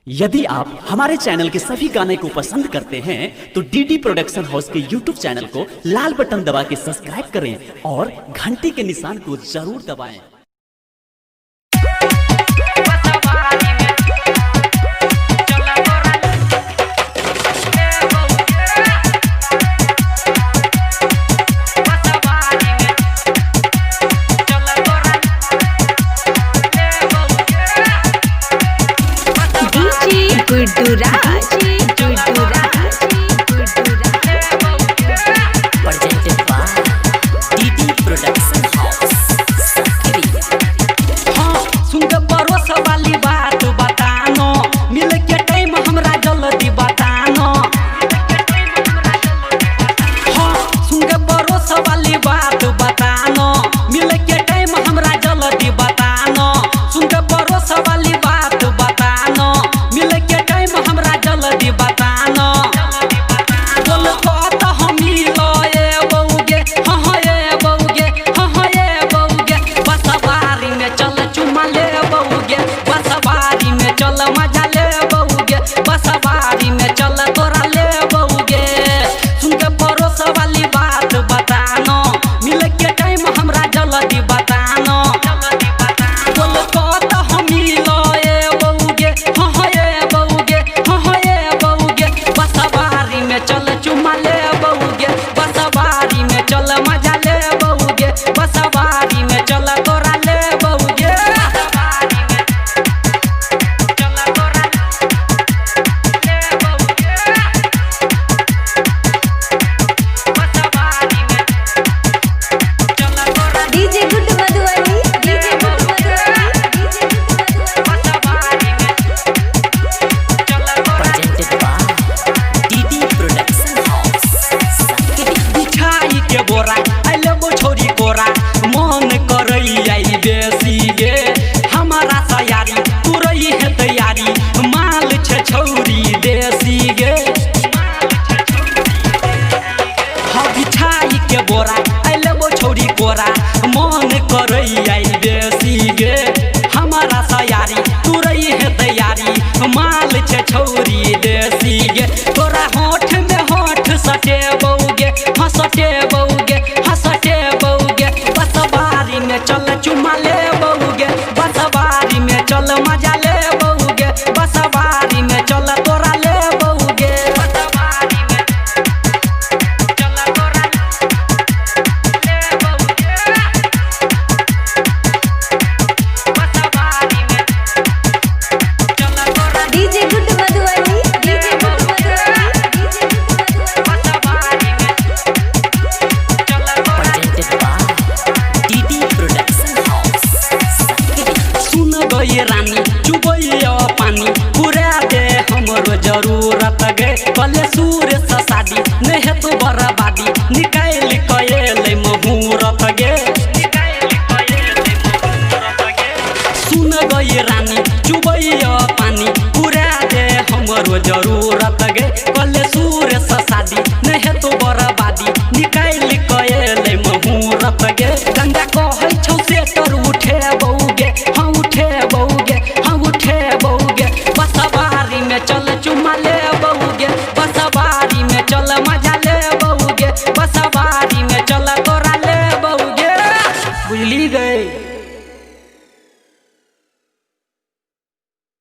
यदि आप हमारे चैनल के सभी गाने को पसंद करते हैं तो डीडी प्रोडक्शन हाउस के यूट्यूब चैनल को लाल बटन दबा के सब्सक्राइब करें और घंटी के निशान को जरूर दबाएं। DJ Guddu Raj, Guddu Raj, Guddu Raj. Presented by DD Production House, Sakri. हाँ, सुन के परोस वाली बात बतानो, मिल के टाइम हमरा जल्दी बतानो। हाँ, सुन के परोस वाली बात बतानो, मिल के टाइम हमरा जल्दी बतानो। सुन के परोस वाली बात बतानो, मिल के टाइम हमरा जल्दी बतानो। बोल कत हम मिलो ए बौगे, हाँ हाँ ए बौगे, हाँ हाँ ए बौगे। बसवारी में चल चुमा ले बौगे, बसवारी में चल मजा ले बौगे, बसवारी में चल तोरा ले बौगे। सुन के परोस वाली बात बतानो, मिल के टाइम हमरा जल्दी बतानो। बोल कत हम मिलो ए बौगे, हाँ हाँ ए बौगे, हाँ हाँ ए बौगे। बसवारी में चल चुमा ले बौगे, बसवारी में चल मजा ले बौगे, बसवारी में चल तोरा ले बौगे। DJ Guddu Madhubani, DJ Guddu Madhubani, DJ Guddu Madhubani. Presented by DD Production House, Sakri. बिछाई के बोरा आई लेबो छोरी कोरा, मन करई आई बेसी गे। हमारा सयारी तुरई है तैयारी, माल छे छौरी देसी गे। हाँ, बिछाई के बोरा आई लेबो छौरी कोरा, मन करई आई बेसी गे। हमारा सयारी तुरई है तैयारी, माल छे छौरी देसी गे। तोरा होठ में होठ सटे बौगे, हाँ सटे